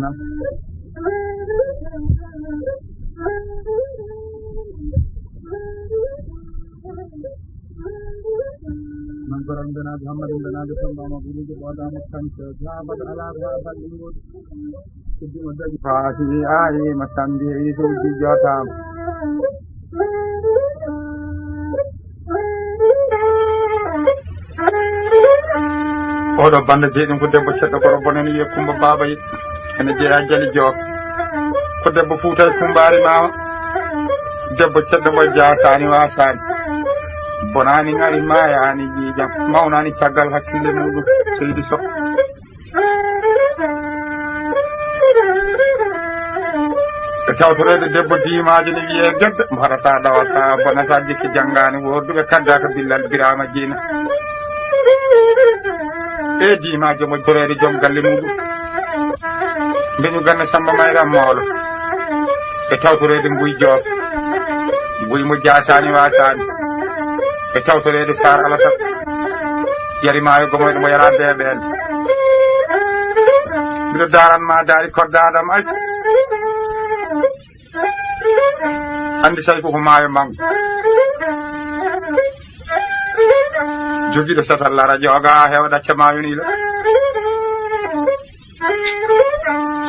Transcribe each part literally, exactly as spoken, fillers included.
Nan. Nan ko ran Benajo Hammadi, Benajo Samba ma Burujo Boda ma Kanke, Jabal Ala Jabal Ingol. Faati ayi ma tambi e iso jijjotam. Oɗo banda jeeɗum ko debbo ceddo goro bonen wiye Kumba Baba yi. Ene jeeya Jali Joop. Ko debbo Fuuta e Kumbaari Maama. Debbo ceddo mo Jaasaani Waasaani. Bonaani ŋari maayaani jiijam. Mawnaani caggal hakkille muɗum. Seydi Soh. E tawtoreede debbo diimaajo ne wiyee gedde, mbarata dawata bonata jikki janngaani wooduɓe kaddaka billal Biraama Jiina. E diimaajo mo toreede joom galle muɗum. Mbeñu ganna Samba Mayra Moolo. E tawtoreede Mbuy Joob. Mbuy mo Jaasaani Waasaani. E tawtoreede Saar Alasan. Yari maayo gomoyɗo mo yara beeɓeen. Mbiɗo daaran ma daari koddaadam ay. Anndi Sayku ko maayo mango. Jogiiɗo satalla rajo aga heewa ɗacca maayo ni la.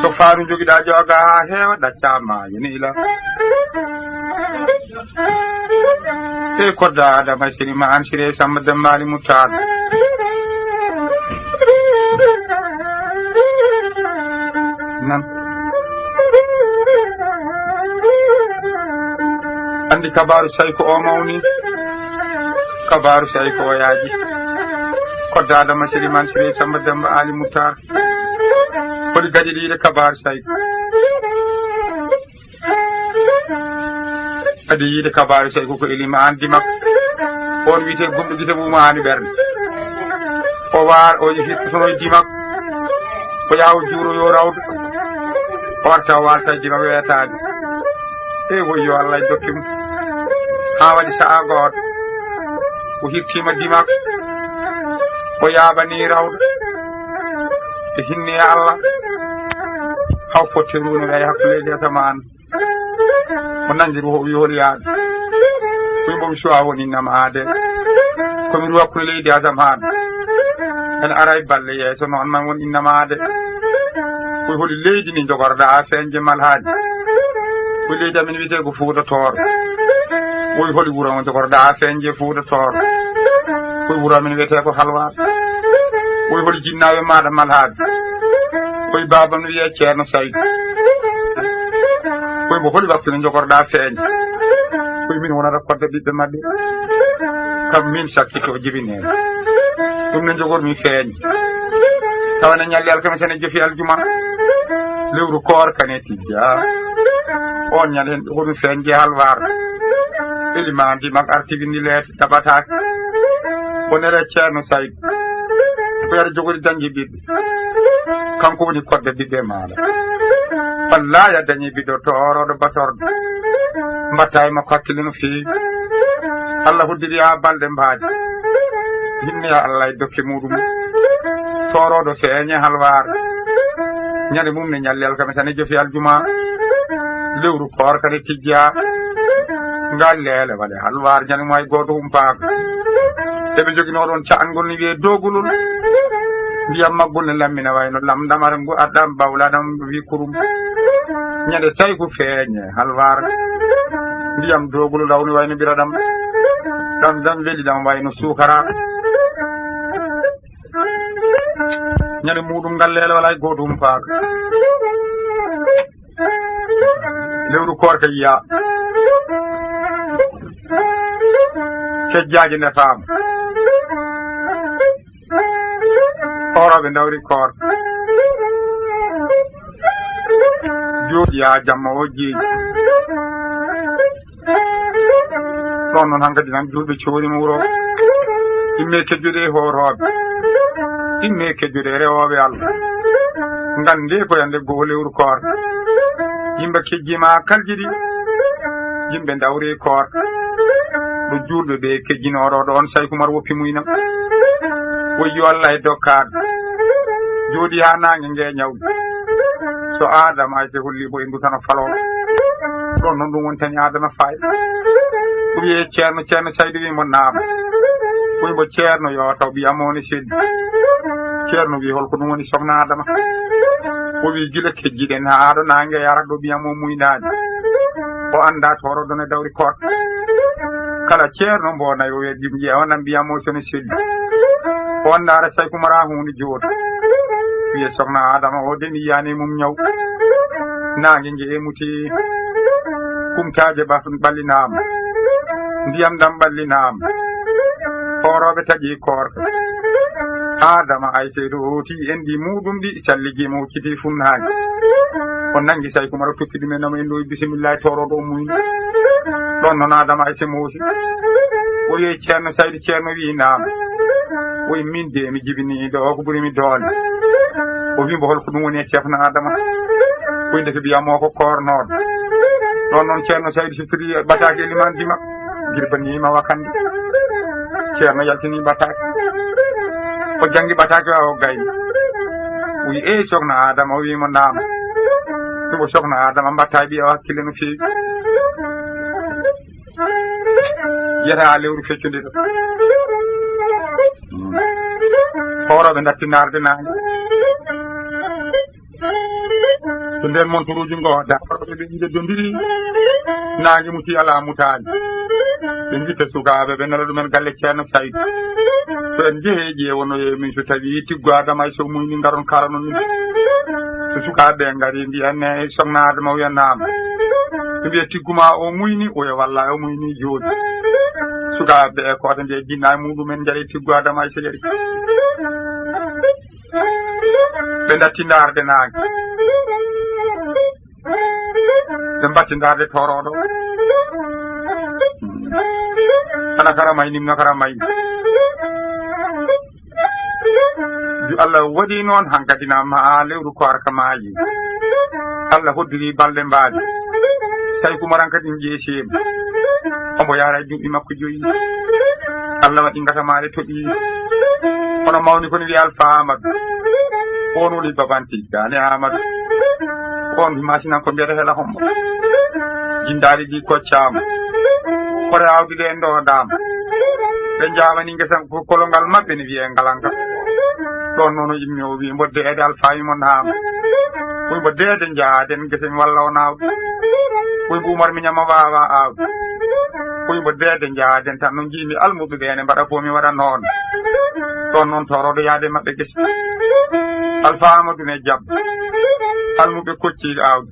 So faaru jogiɗa joga heewa ɗacca maayo ni la. E kodda Adama Sini ma an Sire Samba Dembali Muttar. Nan. Anndi kabaaru Sayko o mawni. Kabaaru Sayko o yaaji. Kodda Adama Siri Man Siri Samba Demba Ali Muttar. Holi gaƴi ɗiɗi kabaaru Sayko. Adi yiide kabaaru Sayko ko Elimaan Dimak. On wiyetee gumɗo gite mum aani ɓernde. O waar, o yehi tono e Dimak. O yaha o juuro yo rawdu. O warta o waalta e Dimak weetaani. E woy yo Allah e dokke mum. Haa waɗi sa'a gooto. O hirtiima Dimak. O yaaɓani rawdu. E hinne Allah. Haw fotte ruunude e hakkunde leydi e asamaan. Mo nanngi ruuhu o wi holi yaaɓe. Wi mbo mi suwa woni innama aade. Ko mi ruwa hakkunde leydi Adam haan. En aray balle yeeso noon man won innama aade. Wi holi leydi ndi jogorɗa a feeñje mal haaji. Wi leydi amin wiyetee ko Fuuta Tooro. Wi holi wuro mo jogorɗa a feeñje Fuuta Tooro. Wi wuro amin wiyetee ko Halwaar. Wi holi jinnaaɓe maaɗa mal haaji. Wi baaba no wiyee Ceerno Saydu. Koy mbo holi waktu ne jogorɗa feeñ. Koy min wonata kodde ɓiɓɓe maɓɓe. Kam min sakkito jibineen. Ɗum ne jogormi feeñ. Tawa ne ñalli alkamisa ne jofi aljuma. Lewru koor kane tijja. On ñande hen jogormi feeñ je halwar. Elimandi mak artigi ni leet tabataki. Ko nere Ceerno Saydu. Ko yar jogori dangi ɓiɓɓe. Kanko woni kodde ɓiɓɓe maaɗa. Wallaahi a dañi ɓiɗɗo toorooɗo basorɗo. Mbatta e makko hakkille no feewi. Allah hoddiri haa balɗe mbaaji. Hinne ya Allah e dokke muɗum. Toorooɗo feeñe halwaar. Ñande mum ne ñalli alkamisa ne jofi aljuma. Lewru koor kadi tijja. Ngal leele waɗe halwaar ñande mo hay gooto humpaaka. Eɓe joginoo ɗoon ca'angol ne wiyee doogulol. Ndiyam maggol ne lammina wayno lamndamar ngu aɗɗam bawlaɗam wi kurum. Ñande Sayku feeñe halwaar. Ndiyam doogulol rawni wayno ɓiraɗam. Ɗam ɗam weli ɗam wayno suukara. Ñande muɗum ngal leele wala hay gooto humpaaka. Lewru koor ka yiya. Kejjaaji ndefaama. Hoorooɓe ndawri koor. Jooɗi haa jamma o jeeji. Ɗoon noon hankadi tan juulɓe coori mo wuro. Imme kejjude e hoorooɓe. Imme kejjude e rewooɓe Allah. Ngannde ko yande goo lewru koor. Yimɓe kejjima kaljiɗi. Yimɓe ndawri koor. Ɗo juulɓe ɓe kejjinooɗo ɗoon Sayku Umar woppi muyna. Woyyo Allah e dokkaaɗo. Jooɗi haa naange nge ñaw. So Adama Ayse holli mbo e ndutano falo. Ɗon noon ɗum wontani Adama faay. O wiye Ceerno, Ceerno Saydu wi mo naam. O wi mbo Ceerno yo taw ɓiyam o ne selli. Ceerno wi holko ɗum woni sokna Adama? O wi gila kejjiɗen haa ɗo naange yara ɗo ɓiyam o muynaani. O annda torodo ne dawri koot. Kala Ceerno mbo nayo wer jimji e onan ɓiyam o sene selli. O annda ara Sayku Mara huunde jooɗo. Wiye sokna Adama o deni yani mum ñaw. Naange nge e muti. Kumtaaje ba-, ɓallinaama. Ndiyam ɗam ɓallinaama. Hoorooɓe taƴi koorka. Adama Ayse ɗo oti en ɗi muɗum ɗi calligi mo hucciti funnaange. O nangi Sayku Mara tokki ɗum en nama en ɗo bisimillahi toroɗo o muyni. Ɗon noon Adama Ayse moosi. O yehi Ceerno Saydu, Ceerno wi naam. O wi min de mi jibini ɗo ko ɓuri mi doole. O wi mbo holko ɗum woni e ceerno Adama? O wi ndeke ɓiyam o ko koornooɗo. Ɗon noon Ceerno Saydu suttiri bataake liman dima. Girbanima wakande. Ceerno yaltini bataake. O jangi bataake o gayni. O wi eyi sokna Adama, o wi mo naam. Ɗum o sokna Adama mbatta ɓiya o hakkille no feewi. Yiyata lewru feccunde ɗo. Hoorooɓe ndatti naarde naange. So nden montoruuji ngo da hoorooɓe ɓe ɓe dondiri. Naange muti ala mutaani. Ɓe ngitta sukaaɓe ɓe nela ɗumen galle Ceerno Saydu. So en jehe ƴeewono e min so tawi tiggo Adama Ayse o muyni ngaron kaalano min. So sukaaɓe ngari mbiyan ne sokna Adama o wiya naam. Ɓe mbiya tiggu ma o muyni, o wiya walla o muyni jooɗi. Sukaaɓe e koota nde jinna e muɗum en jari tiggo Adama Ayse jari. Ɓe ndatti ndaarde naange. Ɓe mbatti ndaarde toroɗo. Ana kara may nimno kara may. Ju Allah waɗi noon hankadi na ma lewru koorka maayi. Allah hoddiri balɗe mbaadi. Sayku Mara kadi ƴeeseema. Omo yaara e duuɓi makko joyi. Allah waɗi ngasa maare toɗi. Kono mawni kono wiya Alfa Amadou. On woni babanti Daane Amadou. On masinan ko mbiyata hela hombo. Jindaari ɗi koccaama. Kore awdi ɗe ndoodaama. Ɓe njaawani ngesa ko kolongal maɓɓe ne wiyee ngalanka. Ɗon noon o immi o wi mbo deede Alfa wi mo naam. Wi mbo deede njaaden ngesa mi walla o naaw. Wi mbo Umar mi ñama waawa aawdi. Wi mbo deede njaaden tan no njiimi almuɓe ɓe ne mbaɗa ko mi waɗa noon. Ɗon noon toroɗo yaade maɓɓe gese. Alfa Amadou ne jabba. Almuɓe kocci aawdi.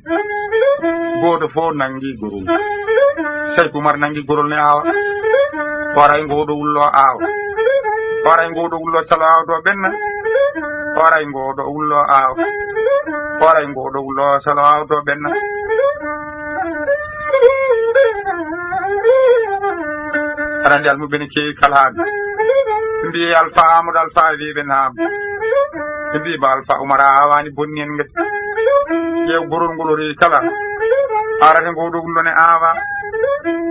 Gooto fof nanngi gorol. Sayku Umar nanngi gorol ne aawa. Waray ngooɗo wullo aawa. Waray ngooɗo wullo salo aawdo ɓenna. Waray ngooɗo wullo aawa. Waray ngooɗo wullo salo aawdo ɓenna. Aɗa anndi almuɓe ne keewi kala haaɓe. Mbiye Alfa Amadou Alfa wiɓe naam. Ɓe mbi ba Alfa Umar a aawani bonni en ngesa. Ƴeew gorol ngol o rewi kala. Arata ngooɗo wullo ne aawa.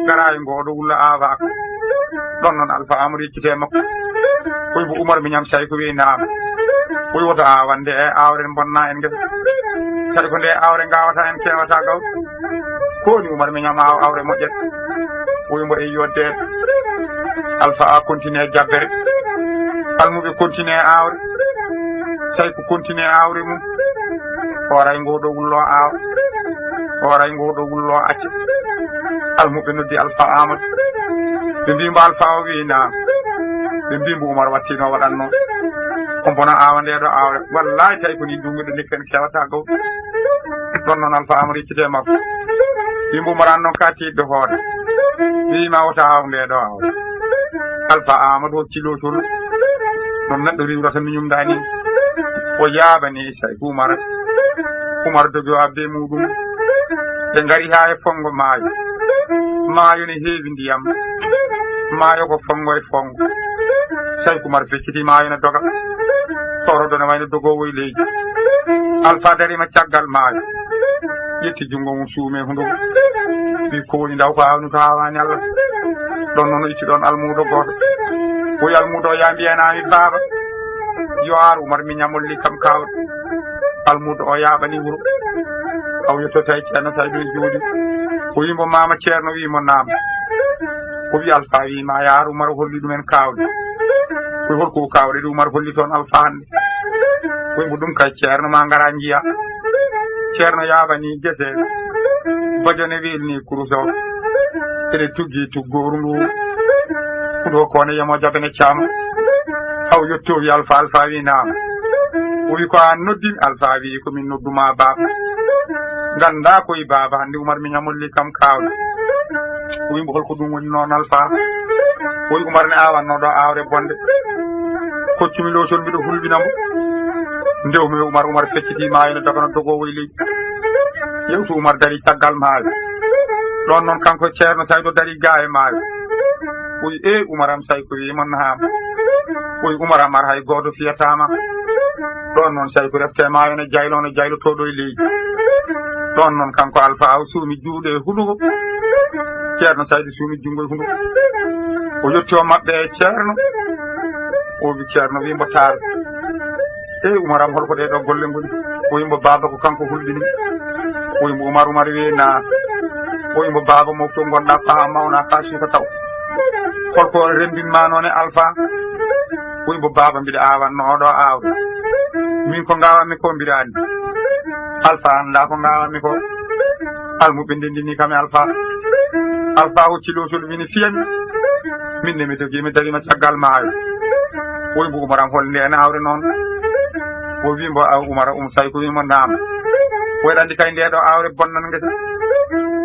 Gara e ngooɗo wullo aawa. Ɗon noon Alfa Amadou yeccite makko. Koy mbo Umar mi ñam say ko wi naam. Koy woto aawande e aawre bonna en ngesa. Kadi ko nde aawre ngawata en kewata gaw. Ko woni Umar mi ñam aaw aawre moƴƴere. Koy mbo e yodde. Alfa a continue jabbere. Almuɓe continue aawre. Sayku continue aawre mum. Hooray ngoo ɗo wullo aaw. Hooray ngoo ɗo wullo acca. Almuɓe noddi Alfa Amadou. Ɓe mbi mbo Alfa o wi naam. Ɓe mbi mbo Umar wattino waɗanno. On bona aawa nde ɗo aawre. Wallahi tawi ko ni dungude ndekken kewata gawɗo. Ɗon noon Alfa Amadou yeccite makko. Wi mbo Umar an noon ka tiiɗɗo hoore. Wi ma wota aaw nde ɗo aawre. Alfa Amadou hocci lootol. Ɗon neɗɗo riwrata miñum dani. O yaabani Sayku Umar. Umar dogi o abbe muɗum. Ɓe ngari haa e fonngo maayo. Maayo ne heewi ndiyam. Maayo ko fonngo e fonngo. Sayku Umar fecciti maayo ne doga. Torodo ne wayno dogowo e leydi. Alfa darima caggal maayo. Ƴetti junngo mum suume hunduko. Wi ko woni ndaw ko aawni ko aawani Allah. Ɗon noon o itti ɗon almuudo gooto. O wi almuudo o yaa mbiyanami baaba. Yo ar Umar mi ñamolli kam kaawɗo. Almuudo o yaaɓani wuro. Aw yettoto e Ceerno Saydu e jooɗi. O wii mbo, "Maama Ceerno," wii mo, "Naam." O wii, "Alfa wii ma yo ar Umar holli ɗumen kaawɗe." O wii, "Holko kaawɗe ɗe Umar holli toon Alfa hannde?" O wii mbo, "Ɗum kay Ceerno ma ngara njiya." Ceerno yaaɓani gese. Bojone welni kurus o. Eɗe tuggi tuggooru ndu. Kuɗo ko ne yemo jaɓe ne caama. Haw yetto wi Alfa, Alfa wi naam. O wi ko an noddimi? Alfa wi ko min nodduma baaba. Ganda koye baaba hannde Umar mi ñamolli kam kaawɗo. O wi mbo holko ɗum woni noon Alfa? O wi Umar ne awanno ɗo awre bonde. Koccumi lowtol mbiɗo hulɓina mo. Ndewmi Umar, Umar fecciti maayo ne dogano dogowo e leydi. Yewtu Umar dari caggal maayo. Ɗon noon kanko Ceerno Saydo dari gaa e maayo. O wi, "Ee Umar am, Sayko wi mon haam." O wi, "Umar am, ar hay gooto fiyataama." Ɗon noon Sayko refte maayo ne jaylo, no jaylotoɗo e leydi. Ɗon noon kanko Alfa o suumi juuɗe e hunuko. Ceerno Saydo suumi junngo e hunuko. O yetti o maɓɓe e Ceerno. O wi Ceerno, wi mbo taar. "Ee Umar am, holko ɗee ɗo golle ngoni?" O wi mbo baaba ko kanko hulɓini. O wi mbo Umar, Umar wi na. O wi mbo baaba mofto ngonɗa faa mawna faa suuka taw. Holko renndin ma noon e Alfa? O wi mbo baaba mbiɗa awanno oɗo awre. Min ko ngawanmi ko mbiɗa anndi. Alfa annda ko ngawanmi ko. Almuɓɓe ndendini kam e Alfa. Alfa hocci lowtol wini fiyami. Min ne mi dogi mi darima caggal maayo. O wi mbo Umar am hol nde en awre noon? O wi mbo a Umar um Sayko wi mbo naam. O wi aɗa anndi kay nde ɗo awre bonnan ngesa.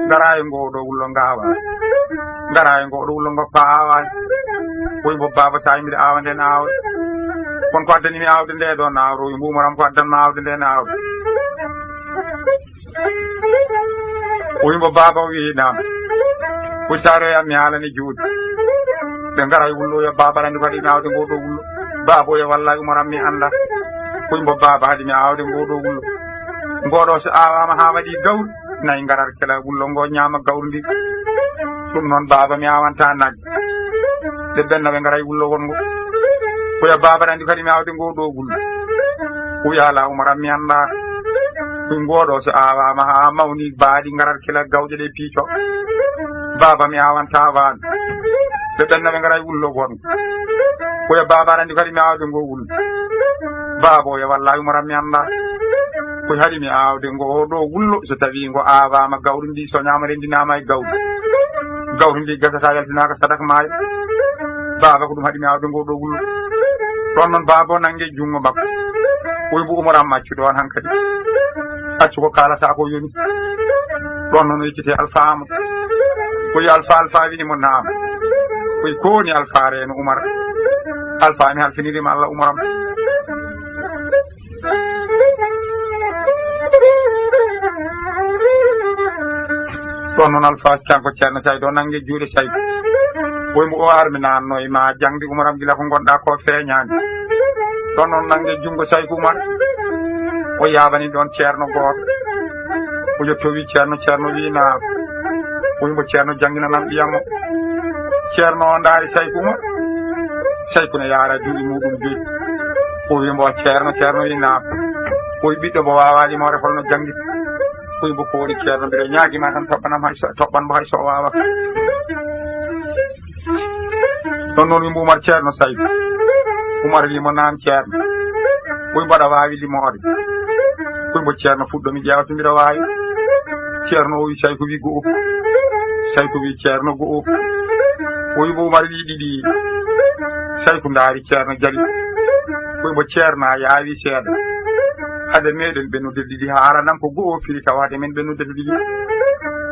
Ngara e ngo ɗo wullo ngawa. Ngara e ngo ɗo wullo ngoppa awaani. O wi mbo baaba sa mbiɗa awa nden awre. Kono ko addani mi awde nde ɗo nawre? O wi mbo Umar am ko addanno awde nden awre. O wi mbo baaba o wi naam. Ko saro yam mi haalani juuɗe. Ɓe ngara e wullo, yo baaba aɗa anndi ko haɗi mi awde ngo ɗo wullo. Baaba o yo wallaahi Umar am mi annda. O wi mbo baaba haɗi mi awde ngo ɗo wullo. Ngo ɗo so awama ha waɗi gawri, nayi ngarar kela wullo ngo ñaama gawri ndi. Ɗum noon baaba mi awanta nagge. Ɓe ɓenna ɓe ngara e wullo wongo. O wi baaba aɗa anndi ko haɗi mi awde ngo ɗo wullo. O wi ala Umar am mi annda. O wi ngo ɗo so awama ha mawni baadi ngarar kila gawƴe ɗe piico. Baaba mi awanta waano. Ɓe ɓenna ɓe ngara e wullo wongo. O wi baaba aɗa anndi ko haɗi mi awde ngo wullo. Baaba o wi wallaahi Umar am mi annda. Ko haɗi mi awde ngo ɗo wullo so tawi ngo awama gawri ndi so ñaama rendinama e gawri. Gawri ndi gasata yaltinaka sadak maayo. Baaba ko ɗum haɗi mi awde ngo ɗo wullo. Ɗon noon baaba o nange junngo makko. O wi mbo Umar am accu ɗo an hankadi. Accu ko kalata ko yoni. Ɗon noon o yecciti Alfa Amadou. O wi Alfa, Alfa wini mo naam. O wi ko woni Alfa reeno Umar? Alfa mi halfinirima Allah Umar am. Ɗon noon Alfa kanko Ceerno Saydu o nangi juuɗe Saydu. O wi mbo o ar mi nanno e ma jaŋde Umar am gila ko ngonɗa ko feeñaani. Ɗon noon nangi junngo Saydu Umar. O yaaɓani ɗon Ceerno gooto. O yetto wi Ceerno, Ceerno wi naam. O wi mbo Ceerno jaŋginanam ɓiyam o. Ceerno o ndaari Saydu Umar. Saydu ne yaara duuɓi muɗum joyi. O wi mbo Ceerno, Ceerno wi naam. O wi ɓiɗɗo mbo wawa limoore holno jaŋgi. O wi mbo ko woni Ceerno mbiɗo ñaagima tan toɓɓanam hay so, toɓɓan mbo hay so o wawa. Ɗon noon wi mbo Umar Ceerno Saydu. Umar wi mo naam Ceerno. O wi mbo aɗa wawi limoore? O wi mbo Ceerno fuɗɗo mi ƴeewa so mbiɗa wawi. Ceerno o wi Saydu wi go'o. Saydu wi Ceerno go'o. O wi mbo Umar wi ɗiɗi. Saydu ndaari Ceerno jali. O wi mbo Ceerno a yaawi seeɗa. Hade meɗen ɓe noddir ɗiɗi haalanam ko go'o firi tawa hade men ɓe noddir ɗiɗi.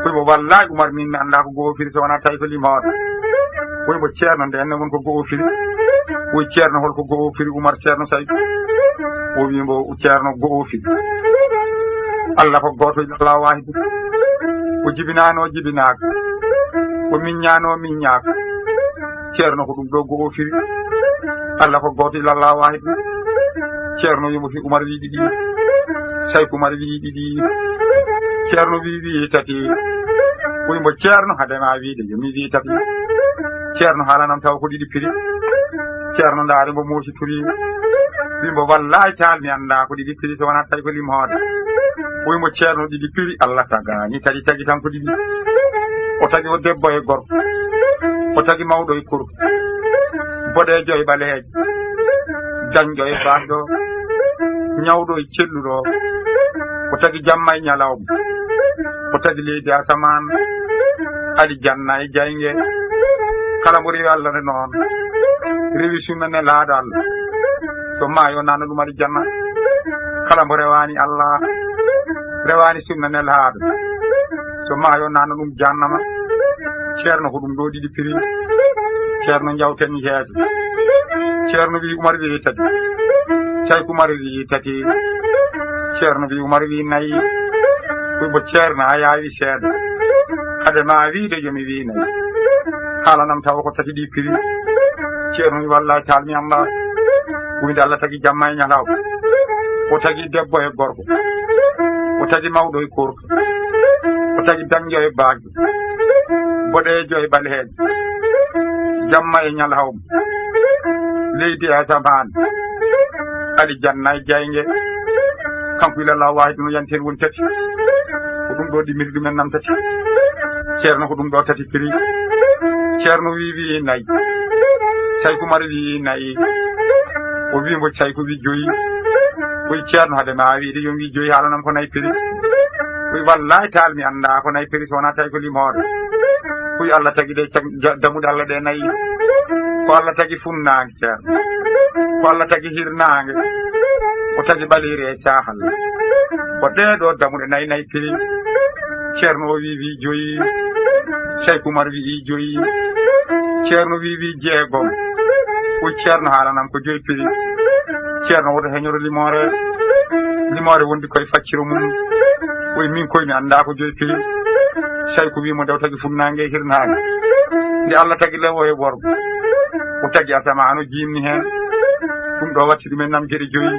O wi mbo wallaahi Umar min mi annda ko go'o firi so wona tawi ko limoore. O wi mbo Ceerno nden ne won ko go'o firi. O wi Ceerno holko go'o firi Umar Ceerno Saydu. O wi mbo Ceerno go'o firi. Allah ko gooto ila Allah waahidu. O jibinaano jibinaaka. O miññaano miññaaka. Ceerno ko ɗum ɗo go'o firi. Allah ko gooto ila Allah waahidu. Ceerno wi mbo fi Umar wi ɗiɗi. Sayku Umar wi ɗiɗi. Ceerno wi wi tati. O wi mbo Ceerno hade ma wiide yo mi wi tati. Ceerno haalanam taw ko ɗiɗi piri. Ceerno ndaari mbo moosi turi. Wi mbo, "Wallahi taal, mi anndaa ko ɗiɗi piri, so wonaa tawi ko limoode." Wi mbo, "Ceerno, ɗiɗi piri, Allah tagaani, tagi tagi tan ko ɗiɗi." O tagi o debbo e gorko, o tagi mawɗo e kurko, boɗeejo e ɓaleejo, dañɗo e baɗɗo, ñawɗo e celluɗo. O tagi jamma e ñalawma, o tagi leydi asamaan, alijanna e jaynge. Kala mbo rewi Allah ne noon, rewi sunna nelaaɗo Allah, so maayo nanna ɗum alijanna. Kala mbo rewaani Allah, rewaani sunna nelaaɗo, so maayo nanna ɗum jahannama. Ceerno, ko ɗum ɗo ɗiɗi piri. Ceerno, njawten yeeso. Ceerno wi Umar wi tati. Sayku Umar wi tati. Ceerno wi Umar wi nayi. Wi mbo, "Ceerno, a yaawi seeɗa. Hade ma wiide yo mi wi nayi, haalanam tawa ko tati ɗi piri." Ceerno wi, "Wallahi taal, mi anndaa." Wi nde Allah tagi jamma e ñalawma, o tagi debbo e gorko, o tagi mawɗo e kurko, o tagi dañɗo e baɗɗo, boɗeejo e ɓaleejo, jamma e ñalawma, leydi e asamaan, alijanna e jaynge. Kanko ila Allah waahid no yanti heen woni tati. Ko ɗum ɗo ɗimmiri ɗumen nam tati. Ceerno, ko ɗum ɗo tati piri. Ceerno wi, wi nayi. Sayku Umar wi nayi. O wi mbo, Sayku wi joyi. O wi, "Ceerno, hade ma wiide yo mi wi joyi, haalanam ko nayi piri." O wi, "Wallahi taal, mi anndaa ko nayi piri, so wonaa tawi ko limoode." O wi, "Allah tagi ɗe cag-, ja-, dammuɗe Allah ɗe nayi. Ko Allah tagi funnaange, Ceerno. Ko Allah tagi hirnaange. O tagi ɓaleeri e sahal. Ko ɗee ɗo dammuɗe nayi, nayi piri." Ceerno o wi, wi joyi. Sayku Umar wi joyi. Ceerno wi, wi jeegom. O wi, "Ceerno, haalanam ko joyi piri." Ceerno woto heñoro limoore. Limoore wondi koye facciro mum. O wi, "Min koye mi anndaa ko joyi piri." Sayku wi mo, "Nde o tagi funnaange e hirnaange, nde Allah tagi lawo e worgo, o tagi asamaan, o jiimni heen. Ɗum ɗo watti ɗumen nam geɗe joyi."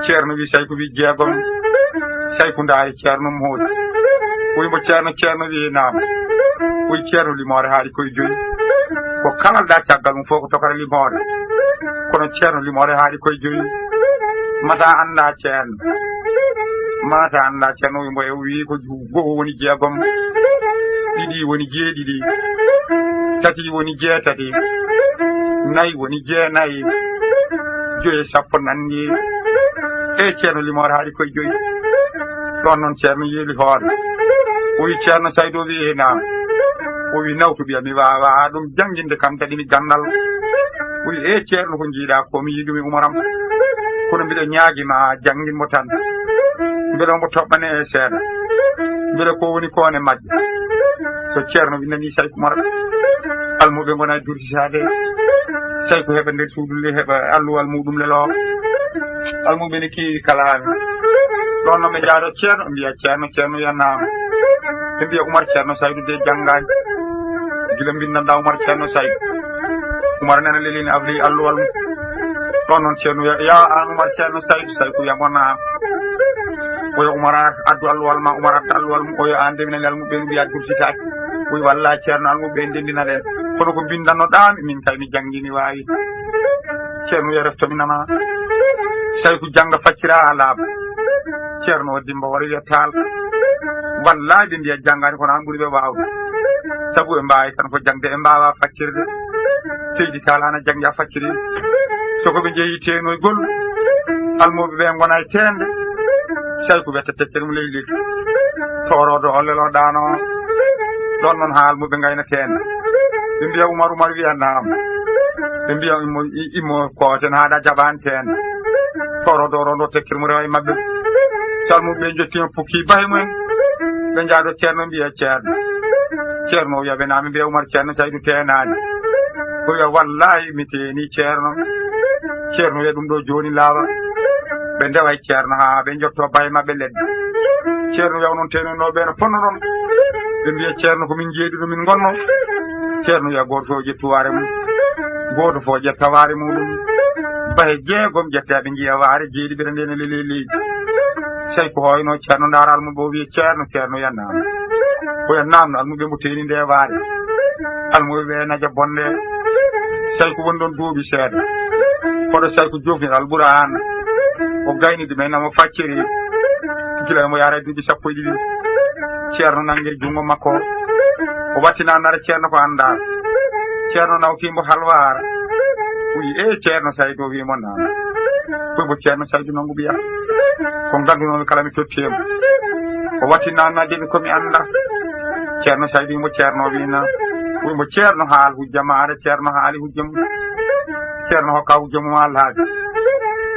Ceerno wi, Sayku wi jeegom. Sayku ndaari Ceerno mo hooti. O wi mbo, "Ceerno, Ceerno wi naam." O wi, "Ceerno, limoore haaɗi koye joyi. Ko kaŋŋalɗa caggal mum fof ko tokara limoore. Kono Ceerno, limoore haaɗi koye joyi. Mata annda Ceerno. Mata annda Ceerno." O wi mbo, "E o wi ko go'o woni jeegom, ɗiɗi woni jeeɗiɗi, tati woni jeetati, nayi woni jeenayi, joyi e sappo nanndi. E Ceerno, limoore haaɗi koye joyi." Ɗoon noon Ceerno yeeli hoore. O wi, "Ceerno Saydu?" O wi, "E naam." O wi, "Nawtu ɓiya, mi waawa ɗum jannginde, kam daɗi mi ganndal." O wi, "E Ceerno, ko njiiɗa ko mi yiɗumi umaram. Kono mbiɗo ñaagi ma, janngin mo tan. Mbeɗo mbo toɓɓane e seeɗa. Mbeɗo ko woni ko ne majja." So Ceerno wi nani Sayku Umar, almuɓe ngona e durtitaade. Sayku heɓa nder suudu nde, heɓa alluwal muɗum lelo. Almuɓe ne keewi kalaami. Ɗoon noon ɓe njaado Ceerno, mbiya, "Ceerno, Ceerno yannaama." Ɓe mbiya, "Umar, Ceerno Saydu de janngaani. Gila mbinndanɗa Umar, Ceerno Saydu." Umar nana lelini afli alluwal mum. Ɗoon noon Ceerno wiya, "Ya aan Umar, Ceerno Saydu?" Sayku wiya, "Mo naam." O wiya, "Umar, addu alluwal ma." Umar adda alluwal mum. O wiya, "Aan de mi nani almuɓe ɓe mbiya durtitaaki." O wiya, "Wallahi Ceerno, almuɓe ɓe ndendina ɗen. Kono ko mbinndannoɗaa mi, min kay mi janngini waawi." Ceerno wiya, "Refto mi nana." Sayku jannga faccira haa laaɓa. Ceerno o dimmba wara wiya, "Taal, wallahi ɓe mbiya janngaani, kono aan ɓuri ɓe waawde. Sabu ɓe mbaawi tan ko jaŋde, ɓe mbaawaa faccirde. Seydi Taal, aan a janngi, a facciri. So ko ɓe njehi teenoygol, almuɓe ɓe ngona e teende." Sayku wetta tekkere mum ley leydi. Tooroodo o leloɗaano. Ɗoon noon haa almuɓe ngayna teende. Ɓe mbiya, "Umar, Umar?" Wiya, "Naam." Ɓe mbiya, "Immo, i-, immo kooten haa ɗa jaɓaani teende." Tooroodo o rondo tekkere mum rewa e maɓɓe. So almuɓe ɓe njottiima, pukki bahe mumen. Ɓe njaado Ceerno, mbiya, "Ceerno." Ceerno o wiya ɓe, "Naam." Ɓe mbiya, "Umar, Ceerno Saydu teenaani?" O wiya, "Wallahi mi teeni Ceerno." Ceerno wiya, "Ɗum ɗo jooni laaɓa." Ɓe ndewa e Ceerno haa ɓe njotto bahe maɓɓe ledde. Ceerno wiya, "Onon teenunooɓe ɓe no ponnoɗon?" Ɓe mbiya, "Ceerno, ko min jeeɗiɗo min ngonno." Ceerno wiya, "Gooto fof ƴettu waare mum." Gooto fof ƴetta waare muɗum. Bahe jeegom ƴetta, ɓe njiya waare jeeɗiɗi ɓe ndeena lelii leydi. Sayku hooyno Ceerno, ndaara almuɓe o wiya, "Ceerno, Ceerno yannaama?" O wiya, "Naam." No almuɓe mbo teeni nde waare. Almuɓe ɓe naja bonde. Sayku woni ɗoon duuɓi seeɗa. Koɗo Sayku jofnir Alɓuraan, o gayni ɗum e namo facciri, gila mo yaara duuɓi sappo e ɗiɗi. Ceerno nangi junngo makko, o wattini naare Ceerno ko anndaa. Ceerno nawti mbo halwaar. O wi, "E Ceerno Saydu," o wi mo, "Naam." Koy mbo Ceerno Saydu nanngu ɓiya. Ko nganndunomi kala mi totti e mo. O wattini naare ɓiya ko mi anndaa. Ceerno Saydu wi mbo, "Ceerno," o wi, "Naam." O wi mbo, "Ceerno haal hujja maare." Ceerno haali hujja mum. Ceerno hokka hujja mum Alhaji.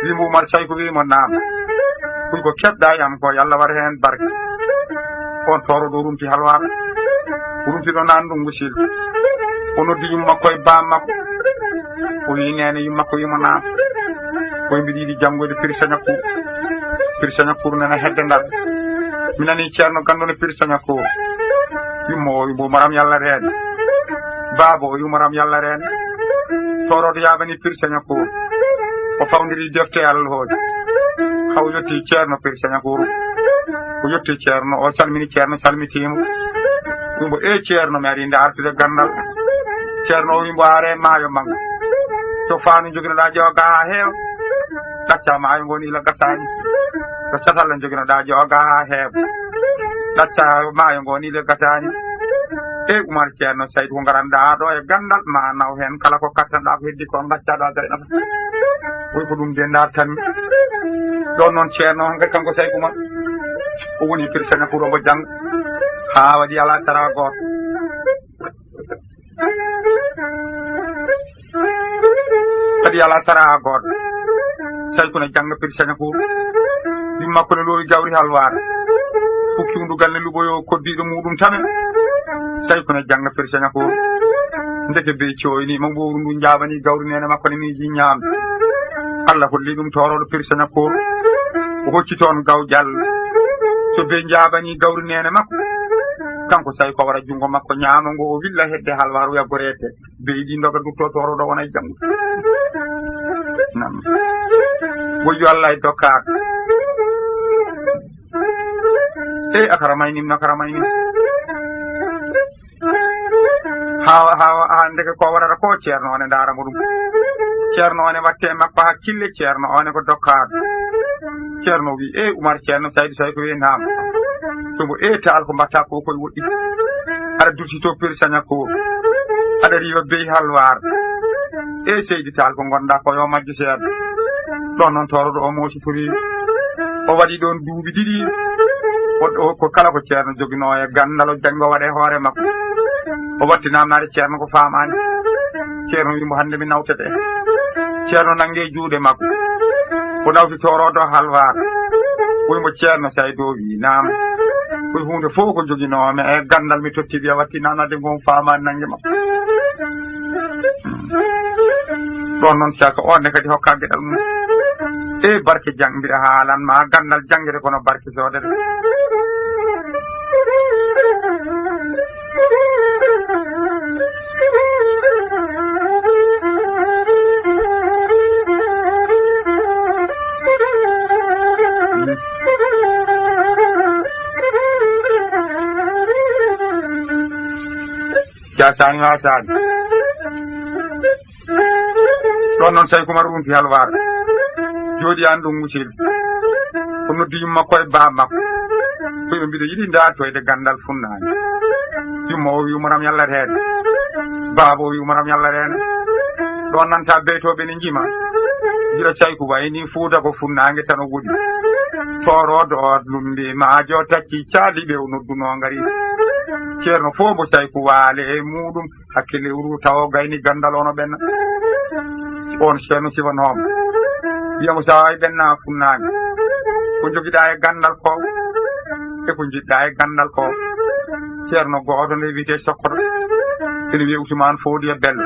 Wi mbo, "Umar Sayku," wi mo, "Naam." Kuy ko keɓɗa e am ko, yo Allah waɗ heen barke. On tooro ɗo rumti halwaar. Rumti ɗo naan ndungu sil. O noddi yumma makko e baam makko. O wi, "Neene," yumma makko wi mo, "Naam." Koy mbiɗi yiɗi janngoyde Pir Sañakuur. Pir Sañakuur nana hedde ndar. Mi nani Ceerno ganndo no Pir Sañakuur. Yumma o wi mbo, "Maram Yalla reen." Baaba o wi, "Maram Yalla reen." Tooroodo yaabani Pir Sañakuur. O fawndiri defte Alhooji. Haw yotti Ceerno Pir Sañakuur. O yotti Ceerno, o salmini Ceerno, salmitiimo. Wi mbo, "E Ceerno, mi ari nde artude ganndal." Ceerno o wi mbo, "Are maayo manngo. So faanu njoginoɗaa jooga haa heewa. Ɗacca maayo ngo ni la gasaani. So catalla njoginoɗaa jooga haa heewa. Ɗacca maayo ngo ni la gasaani." E Umar Ceerno Saydu, ko ngaranɗaa ɗo e ganndal, ma naw heen kala ko kattanɗaa ko heddi ko ngaccaɗaa Zaynaba. Wi ko ɗum de ndartanmi. Ɗon noon Ceerno hankadi kanko Sayku Umar, o woni Pir Sañakuur mbo jannga haa waɗi alaa sara gooto. Kadi alaa sara gooto. Sayku ne jannga Pir Sañakuur. Yumma makko ne loowi gawri halwaar. Fukki undugal ne luɓoyo koddiiɗo muuɗum tame. Sayku ne jannga Pir Sañakuur. Ndeke bey cooyni mo mbowru ndu njaabani gawri neene makko ne miiji ñaamde. Allah holli ɗum toorooɗo Pir Sañakuur. O hocci toon gawƴal. So bey njaabani gawri neene makko, kanko Sayku o wara junngo makko ñaamo ngo, o willa hedde halwaar, o wiya goreete. Bey ɗi ndoga dutto toorooɗo wona e janngo. Nam. Woyyo Allah e dokkaaka. E akara may nim, nakara may nim. Hawa, hawa, a ndeke ko warata ko Ceerno one ndaara mo ɗum. Ceerno one watte makko hakkille, Ceerno one ko dokkaaɗo. Ceerno wi, "E Umar Ceerno Saydu Sayku wi naam." Ɗum o, "E taal ko mbatta ko koye woɗɗi. Aɗa dursi to Pir Sañakuur. Aɗa riiwa bey halwaar. E seydi taal ko ngonɗa ko yo majju seeɗa." Ɗon noon tooroɗo o moosi puri. O waɗi ɗon duuɓi ɗiɗi. O, o, ko kala ko Ceerno joginoo e ganndal o janngo waɗe hoore makko. O watti naamnaade Ceerno ko faamaani. Ceerno wi mbo, "Hannde mi nawtete." Ceerno nannge juuɗe makko. O nawti tooroɗo halwaar. Wi mbo, "Ceerno Saydu?" Wi, "Naam." Wi, "Huunde fof ko joginoomi e ganndal mi totti ɓiya watti naamnaade ngon faamaani nannge makko." Ɗon noon caka on ne kadi hokka geɗal mum. E barke jang, mbiɗa haalan ma ganndal janngere kono barke soodere. Jasaani wasaani. Ɗon noon Sayku Umar rumti halwaar. Jooɗi aan ɗum musil. O noddi yumma makko e baaba makko. Ɓe mbiɗo yiɗi ndaartoyde ganndal funnaange. Yumma o wi, "Umaram Yalla reene." Baaba o wi, "Umaram Yalla reene." Ɗon nanta beytooɓe ne njima. Jira Sayku wayni Fuuta ko funnaange tan o woɗi. Tooroodo o lumbi maajo tacci caali ɓe o noddunoo ngari. Ceerno fof mbo Sayku waale e muuɗum. Hakkille uru tawa gayni ganndal ono ɓenna. On Ceerno sifanoomo. Wiya mo, "Sa wawi ɓenna funnaange. Ko jogiɗa e ganndal ko? E ko jiɗɗa e ganndal ko?" Ceerno gooto nde wiyetee Sokkoto. Ene wiya Usmaan Foodiya Bello.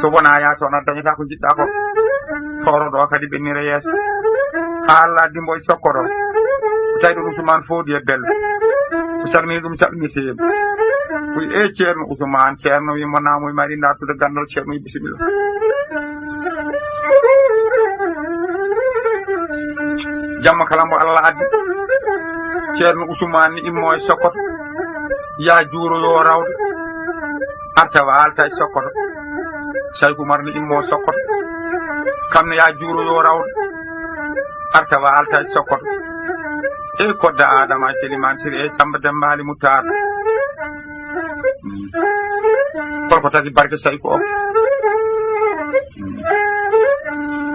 So wona ya toon a dañata ko jiɗɗa ko. Tooroɗo o kadi ɓennira yeeso. Haa Allah addi mbo e Sokkoto. O tawi ɗum Usmaan Foodiya Bello. O salmini ɗum salmitiiɓe. O wi, "E Ceerno Usmaan." Ceerno wi mo, "Naam." O wi, "Mari ndartude ganndal." Ceerno wi, "Bisimilla." Jamma kala mbo Allah addi. Ceerno Usmaan ni immo e Sokkoto. Ya juuro yo rawde. Arta waalta e Sokkoto. Sayku Umar ni immo Sokkoto. Kam no yaa juuro yo rawɗo. Arta wa alta e sokkoto. E kodda Adama Seliman Siri e Samba Dembaali Mutaar. Kol ko tagi barke Sayku o.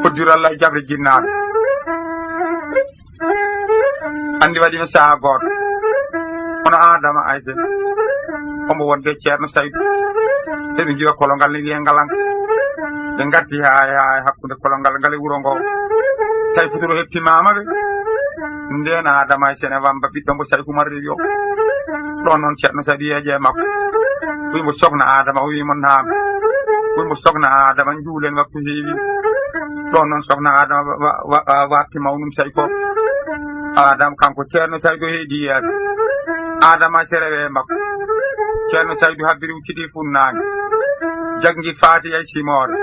Koddiral Allah e jaɓre jinnaaɗo. Anndi waɗi no saha gooto. Hono Adama Ayse. Omo wonde Ceerno Saydu. Eɓe njiwa kolongal ne wiye Ngalanka. Ɓe ngarti haa, haa hakkunde kolongal ngal e wuro ngo. Tawi futuro heptimaama ɓe. Ndeen Adama Ayse ne wamba ɓiɗɗo mbo Sayku Umar rewi o. Ɗon noon Ceerno Saydu yeeƴe e makko. Wi mbo sokna Adama, o wi mo naam. Wi mbo sokna Adama, njuulen waktu heewi. Ɗon noon sokna Adama wa-, wa-, wa-, watti mawnum Sayko. Adama kanko Ceerno Saydu heedi yeeso. Adama Ayse rewe makko. Ceerno Saydu habbiri ucciti funnaange. Jaggi faati ay simoore.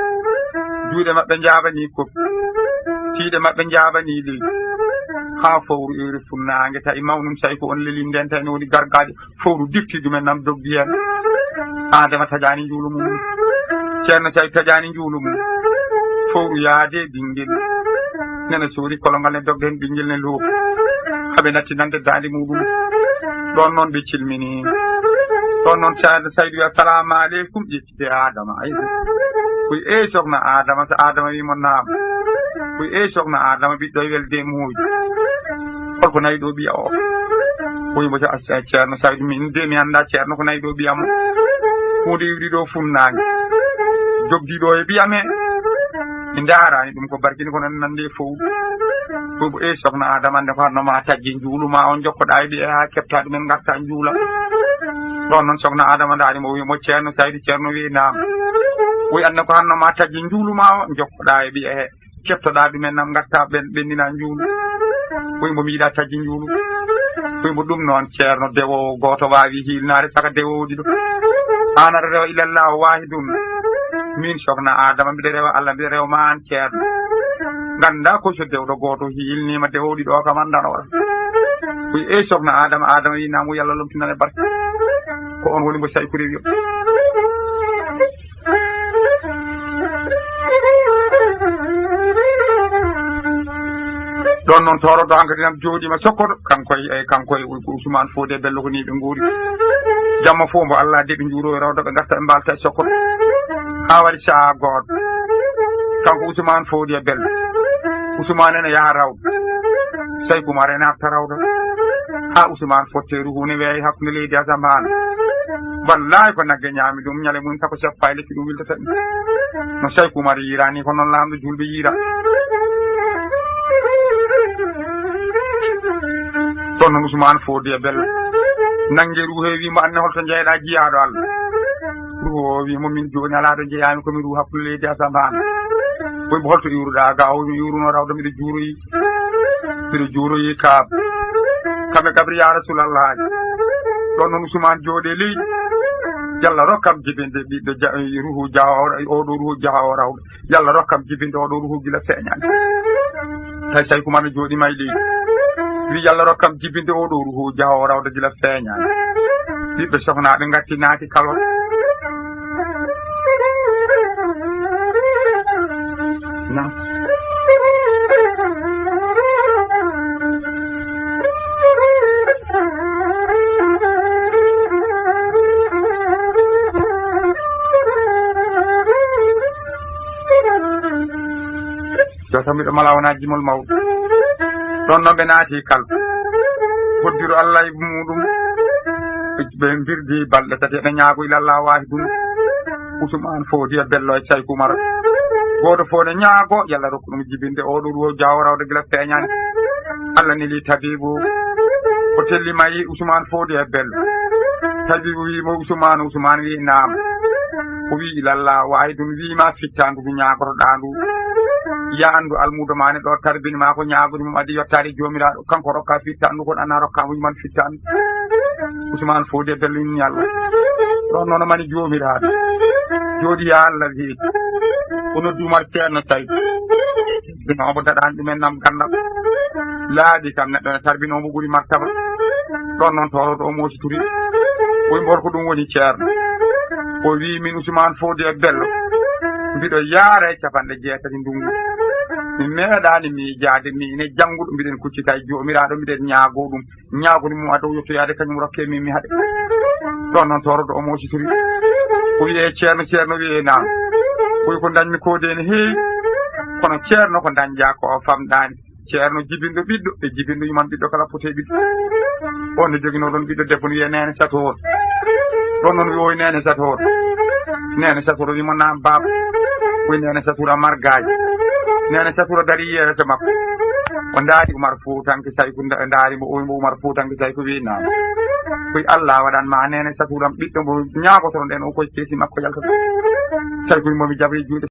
Juuɗe maɓɓe njaabani koppi. Tiiɗe maɓɓe njaabani leydi. Haa fowru iri funnaange tawi mawnum Sayko on leli nden tawi no woni gargaajo. Fowru difti ɗumen nam doggi heen. Adama taƴaani njuulu mum. Ceerno Saydu taƴaani njuulu mum. Fowru yaade ɓinngel. Nene soori kolongal ne dogga heen ɓinngel ne looka. Haɓe natti nande daande muɗum. Ɗon noon ɓe cilmini. Ɗon noon Ceerno Saydu wi, "Assalamu aleykum." Ƴetti de Adama, ay. Koy, "Ey, sokna Adama," so Adama wi mo, "Naam." Koy, "Ey, sokna Adama, ɓiɗɗo e welde e muuji. Holko nayi ɗo ɓiya o?" Koy mbo, "A, a, Ceerno Saydu, min de mi annda Ceerno ko nayi ɗo ɓiya mo. Huunde iwri ɗo funnaange. Joggi ɗo e ɓiya me. Mi ndaarani ɗum ko barkini kono nande fow." Koy mbo, "Ey, sokna Adama, ande ko hanno ma taggi njuulu ma on jokkoɗa e ɓiya haa kepta ɗumen ngarta njuula." Ɗon noon sokna Adama ndaari mo, wi mo, "Ceerno Saydu, Ceerno wi naam." Wi, "Anne ko hanno ma taggi njuulu ma o jokkoɗa e ɓiya he. Keptoɗa ɗumen nam ngarta ɓen ɓennina njuulu." Wi mbo, "Mi yiɗa taggi njuulu." Wi mbo, "Ɗum noon Ceerno, dewowo gooto waawi hiilnaade saka dewowo ɗiɗo. Aan aɗa rewa ilallah waahidun. Min sokna Adama mbiɗa rewa Allah, mbiɗa rewa ma aan Ceerno. Ngannda ko so dewɗo gooto hiilniima dewowo ɗiɗo o kam anndan o." Wi, "Ey sokna Adama." Adama wi, "Naam." Wi, "Yalla lomtinan e barke." Ko on woni mbo Sayku rewi o. Ɗon noon toroɗo hankadi nam jooɗiima Sokkoto, kanko e, kanko e Usmaan Foodi e Bello ko ni ɓe nguuri. Jamma fof mbo Allah de ɓe njuuro e rawda ɓe ngarta ɓe mbalta e Sokkoto. Haa waɗi sahaa gooto. Kanko Usmaan Foodi e Bello. Usmaan ene yaha rawda. Sayku Umar ene arta rawda. Haa Usmaan fotteeru huune weeyi hakkunde leydi Asambaana. Wallahi ko nagge ñaami ɗum, ñale mum tako seppa e lekki ɗum wiltata ɗum. No Sayku Umar yiirani ko noon laamɗo julɓe yiira. Ɗon noon Usmaan Foodi e Bello. Nannge ruuhe wi mo, "Anne holto jeyɗa jiyaaɗo Allah?" Ruuhu o wi mo, "Min jooni alaa to jeyaami, ko mi ruuhu hakkunde leydi Asambaana." Wi mo, "Holto iwruɗa ga?" O wi, "Mi iwruno rawda, mbiɗo juuroyi." Mbiɗo juuroyi Kaaba. Kamɓe kabri, "Ya Rasulallah." Ɗon noon Usmaan jooɗe leydi. "Yalla rokkam jibinde ɓiɗɗo ja-, ruuhu jaha o, o ɗo ruuhu jaha o rawɗo. Yalla rokkam jibinde o ɗo ruuhu gila feeñani." Tawi Sayku Umar no jooɗi may leydi. Wi, "Yalla rokkam jibinde o ɗo ruuhu jaha o rawɗo gila feeñani." Ɓiɓɓe sohnaaɓe ngatti naati kalot. Naam. Yo taw miɗo mala wona jimol mawɗo. Ɗon noon ɓe naati kal. Hoddiro Allah e muɗum. Ɓe mbirdi balɗe tati, eɗe ñaago ilallah waahidun. Usmaan Foodi e Bello e Sayku Umar. Gooto fof ne ñaago, yalla rokku ɗum jibinde. O ɗo ruuhu jaha o rawde gila feeñani. Allah neli tabibu. O telli mayi Usmaan Foodi e Bello. Tabibu wi mo, "Usmaan." Usmaan wi, "Naam." O wi, "Ilallah waahidun, wi ma fittandu ndu ñaagotoɗaa ndu. Ya anndu almuudo ma ne ɗo tarbini ma ko ñaagori mum adi yottaade joomiraaɗo. Kanko rokka fittandu, kono ana rokka mum man fittandu." Usmaan Foodi e Bello inni Allah. Ɗon noon mani joomiraaɗo. Jooɗi ya Allah wi. O noddi Umar Ceerno Saydu. Ɗum omo daɗani ɗumen nam gandal. Laaɓi kam neɗɗo ne tarbini omo ɓuri martaba. Ɗon noon toroɗo omo suturi. O wi mbo, "Ko ɗum woni Ceerno?" O wi, "Min Usmaan Foodi e Bello. Mbiɗo yaara e capanɗe jeetati ndungu. Mi meeɗaani miijaade, miin e jannguɗo mbiɗen kuccita e Joomiraaɗo, mbiɗen ñaagoo ɗum. Ñaaguni mo ado yottoyaade, kañum rokke min mi haɗe. Ɗon noon toorodo omo sitori. O wiye, "Ceerno, Ceerno," wiye, "Naam." O wi, "Ko ndañmi ko de ne heewi. Kono Ceerno, ko ndañƴaa ko o famɗaani." Ceerno jibinɗo ɓiɗɗo, e jibinɗo yuman ɓiɗɗo kala foti e ɓiɗɗo. On ne joginoo ɗon ɓiɗɗo debbo no wiye Neene Satoor. Ɗon noon wi, "Oy Neene Satoor." Neene Satoor wi mo, "Naam baaba." Oy Neene Satoor a margaay. Neene Satoor dari yeeso makko. O ndaari Umar Fuutanke Sayku, nda-, ndaari mo, oy mo Umar Fuutanke Sayku wi, "Naam." Koy Allah waɗan ma Neene Satoor am ɓiɗɗo mo ñaagotoron ɗen o koy keesi makko yaltata. Sayku wi mo, "Mi jabri juuɗe."